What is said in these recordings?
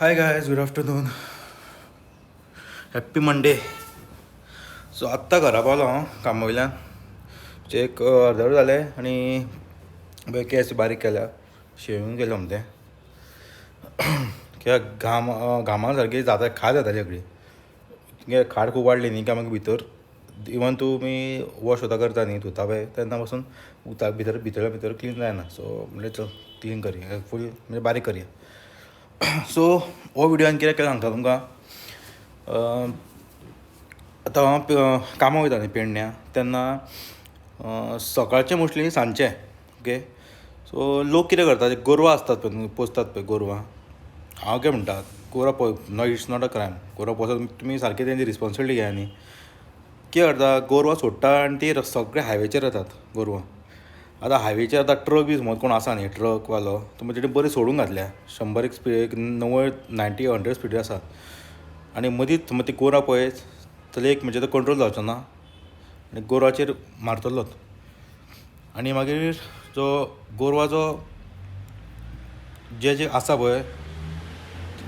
Hi guys, good afternoon, happy Monday. So आत्तां घरा पावलो हांव कामा वयल्यान, एक अर्द वर जालें आनी पळय केंस बारीक केल्या, शेविंग केलें आमचें. कित्याक घाम घामान सारकी जाता, खाज जाताली सगळी. तुगे खाड खूब वाडली न्ही काय मागीर भितर इवन तुमी वॉश सुद्दां करता न्ही, धुता पळय तेन्ना पासून उदक भितर भितर भितर क्लीन जायना. सो म्हणलें चल क्लीन करया, फूल म्हणजे बारीक करया. सो हो व्हिडियो हांवें कित्याक केला सांगता तुमकां. आतां हांव कामाक वयता न्ही पेडण्यां, तेन्ना सकाळचें मोस्टली सांजचें. ओके, सो लोक कितें करता, गोरवां आसतात पळय, पोसतात पळय गोरवां. हांव कितें म्हणटा, गोरवां पळय, no, it's not a crime. गोरवां पोसत तुमी सारकी तेंची रिस्पोन्सिबिलिटी घेया न्ही. कितें करता, गोरवां सोडटा आनी ती सगळे हायवेचेर येतात गोरवां. आतां हायवेचेर आतां ट्रक बी समज कोण आसा न्ही ट्रकवालो, तुमी तेणी बरी सोडून घातल्या 100 एक स्पीड, 90 90 100 स्पिडीर आसा आनी मदींच समज ती गोरवां पळयत जाल्यार एक म्हणजे तो कंट्रोल जावचो ना आनी गोरवाचेर मारतलोच. आनी मागीर जो गोरवाचो जे जे आसा पळय,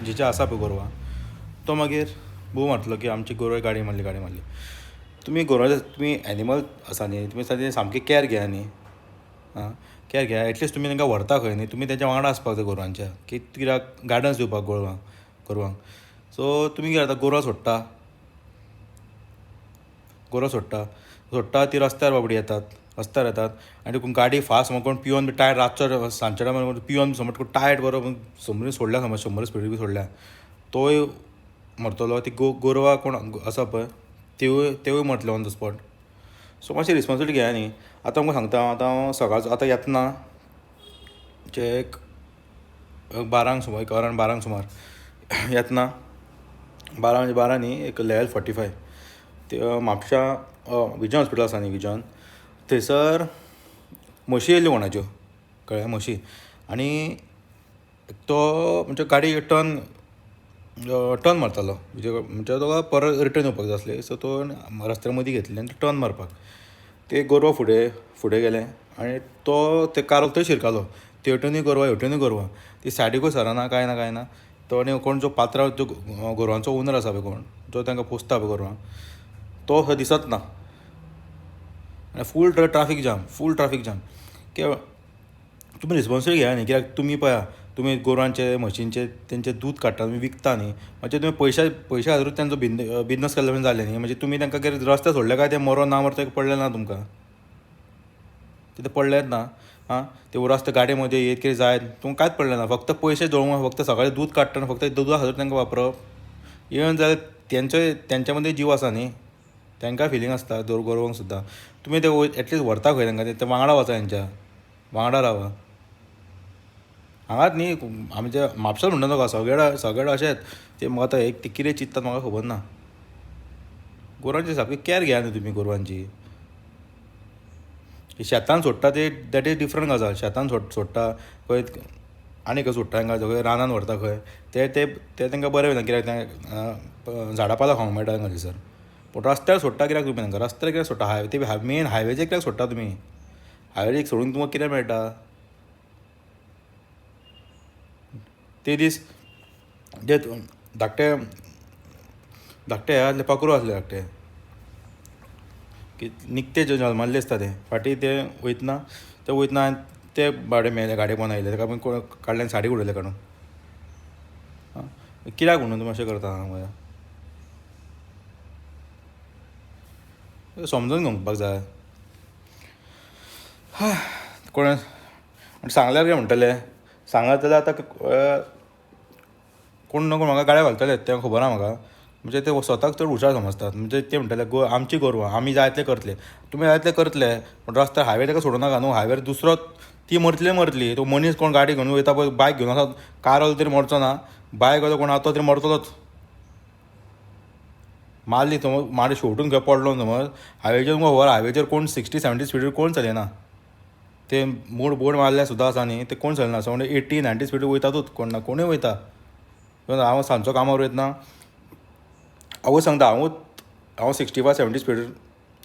जेचे आसा पळय गोरवां, तो मागीर बोव मारतलो की आमची गोरवां गाडी मारली, गाडी मारली. तुमी गोरवां, तुमी एनिमल आसा न्ही, तुमी सारकी सामकी कॅर घेया न्ही. आं, कॅर घेया, एटलिस्ट तुमी तांकां व्हरता खंय न्ही, तुमी तेंच्या वांगडा आसपाक जाय गोरवांच्या, की कित्याक गायडन्स दिवपाक गोरवांक गोरवांक. सो तुमी कितें करता, गोरवां सोडटा, गोरवां सोडटा सोडटा ती रस्त्यार बाबडी येतात, रस्त्यार येतात आनी कोण गाडी फास्ट समज कोण पिवन बी टायर्ड, रातचो सांजच्या टायमार पिवन समज कोण टायर्ड बरो समज सोडल्या, समज 100 स्पिडीर बी सोडल्या, तोय मरतलो. ती गोरवां कोण आसा पळय त्योय त्योय मरतले ऑन the spot. So मातशी रिस्पोन्सिबिलिटी घेया न्ही. आतां तुमकां सांगता, आतां हांव सकाळचो आतां येतना जे एक 12 सुमार, एक अरावंड 12 सुमार येतना, 12 म्हणजे 12 न्ही, एक 11:45 ते म्हापशा विजन हॉस्पिटल आसा न्ही, विजन, थंयसर म्हशी येयल्ल्यो कोणाच्यो, कळ्ळें, म्हशी. आनी तो म्हणजे गाडी टर्न टर्न मारतालो, म्हणजे तुका परत रिटर्न येवपाक जाय आसलें. सो तो रस्त्या मदीं घेतलें आनी टर्न मारपाक ते गोरवां फुडें फुडें गेले आनी तो ते कार थंय शिरकालो. ते वटेनूय गोरवां, हेवटेनूय गोरवां, ती सायडीकूय सरना, कांय ना कांय ना. तो आनी कोण जो पात्रांव जो गोरवांचो ओनर आसा पळय, कोण जो तांकां पोसता पळय गोरवां, तो थंय दिसत ना. आनी full traffic jam, full traffic jam. कित्याक तुमी रिस्पोन्सिबिलिटी घेया न्ही. कित्याक तुमी पळया, तुमी गोरवांचे म्हशींचे तेंचे दूद काडटा, तुमी विकता न्ही, म्हणजे तुमी पयशा पयशा खातीरूच तेंचो बिजनस केल्ले भशेन जालें न्ही. म्हणजे तुमी तांकां कितें रस्त्यार सोडले काय ते मरो ना मरो तें पडलें ना तुमकां, तितें पडलेंच ना. आं, ते रस्ते गाडये मदीं येत कितें जायत तुमकां कांयच पडलें ना. फक्त पयशे जोडूंक, फक्त सकाळीं दूद काडटा, फक्त दुदा खातीर तांकां वापरप. इवन जाल्यार तेंचोय तेंच्या मदीं जीव आसा न्ही, तांकां फिलींग आसता गोरवांक सुद्दां. तुमी ते एटलिस्ट व्हरता खंय तांकां, ते वांगडा वचा, तेंच्या वांगडा रावा. हांगाच न्ही, आमच्या म्हापशाच म्हणटा नाका, सगळे सगळे अशेंच. ते म्हाका आतां एक ते कितें चिंततात म्हाका खबर ना. गोरवांची सारकी कॅर घेया न्ही तुमी गोरवांची. शेतान सोडटा ते that is different गजाल. शेतान सोडटा खंय आनी खंय सोडटा तांकां, खंय रानान व्हरता खंय, ते ते ते तांकां बरें वयता, कित्याक तें झाडां पालां खावंक मेळटा तांकां थंयसर. पूण रस्त्यार सोडटा कित्याक तुमी तांकां, रस्त्यार कित्याक सोडटा? हायवे, ते मेन हायवेचेर कित्याक सोडटा तुमी? हायवेचेर सोडून तुमकां कितें मेळटा? ते दीस जे धाकटे धाकटे हे आसले, पाखरू आसले धाकटे, की निकते जे जल्मल्ले आसता ते फाटीं ते वयतना, ते वयतना ते बाबडे मेले, गाडये पोंदा आयले, ताका कोण काडल्यान सायडीक उडयले काडून. आं, कित्याक म्हणून तुमी अशें करता सांग, समजून घेवपाक जाय. कोणें सांगल्यार कितें म्हणटले, सांगत जाल्यार आतां कोण ना कोण म्हाका गाळ्यो घालतले, तें खबर आहा म्हाका. म्हणजे ते स्वताक चड हुशार समजतात, म्हणजे ते म्हणटले गो आमची गोरवां आमी जाय तितलें करतले, तुमी जाय तितलें करतले, पूण रस्त्यार हायवे ताका सोडूं नाका न्हू. हायवेर दुसरो ती मरतली मरतली, तो मनीस कोण गाडी घेवन वयता पळय, बायक घेवन आसा, कार तरी मरचो ना, बायक वालो कोण आसा तो तरी मरतलोच. मारली समज, मारी शेवटून खंय पडलो समज हायवेचेर, तुमकां खबर हायवेचेर कोण 60 70 स्पिडीर कोण चलयना, ते मोड बोर्ड मारल्यार सुद्दां आसा न्ही, ते कोण चलना. सो 80 90 स्पिडीर वयतातूच, कोण ना कोणूय वयता. हांव सांजचो कामार वयतना हांवूच सांगता, हांवूच हांव 65 70 स्पिडीर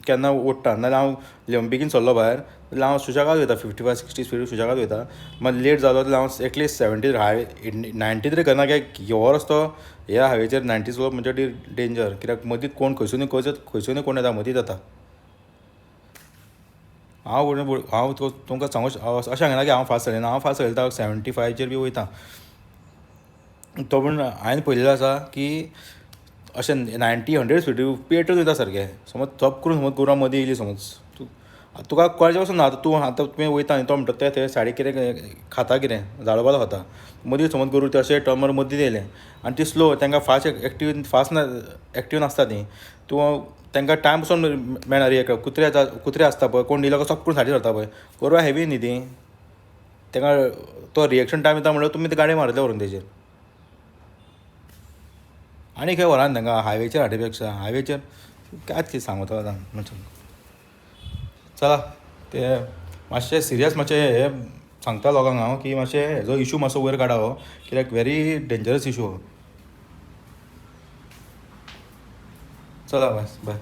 केन्ना ओडटा, नाल्यार हांव बेगीन सरलो भायर जाल्यार हांव सुशेगाद वयता, 55 60 स्पीड सुशेगाद वयता. मागीर लेट जालो जाल्यार हांव एटलिस्ट 70 हाय 90 तरी करना, कित्याक हो रस्तो ह्या हायवेचेर 90 चलोवप म्हणजे डेंजर, कित्याक मदींत कोण खंयसून खंयसून कोण येता, मदींत येता. हांव हांव तुमकां सांगू अशें सांगना की हांव फास्ट चलयना, हांव फास्ट चलयता, 75चेर बी वयता तो, पूण हांवें पळयलेलें आसा की अशें 90 100 स्पीड पेटून वयता सारकें. समज थप करून समज गोरवां मदीं येयली, समज तूं तुका कळचें पसून ना. आतां तूं आतां तुवें वयता न्ही, तो म्हणटा ते थंय सायडीक कितें खाता, कितें झाडो खाता, मदीं समज गोरू तशें टर्मर मदीं येयलें आनी ती स्लो, तांकां फास्ट एक्टीव फास्ट ना, एक्टीव नासता ती, तूं तांकां टायम पसून मेळना रिएक्ट. कुत्रे कुत्रे आसता पळय, कोण दिलो सप करून सायडीक सरता पळय, गोरवां हेवी न्ही ती, तांकां तो रिएक्शन टायम येता म्हणल्यार तुमी ती गाडी मारतले व्हरून तेजेर. आनी खंय व्हरान तांकां हायवेचेर हाडे पेक्षा, हायवेचेर कांयच कितें सांगता आतां. चला ते मातशें सिरियस, मातशें हें सांगता लोकांक हांव की मातशें हेजो इशू मातसो वयर काडा हो, कित्याक व्हेरी डेंजरस इशू हो. चला बस, बाय.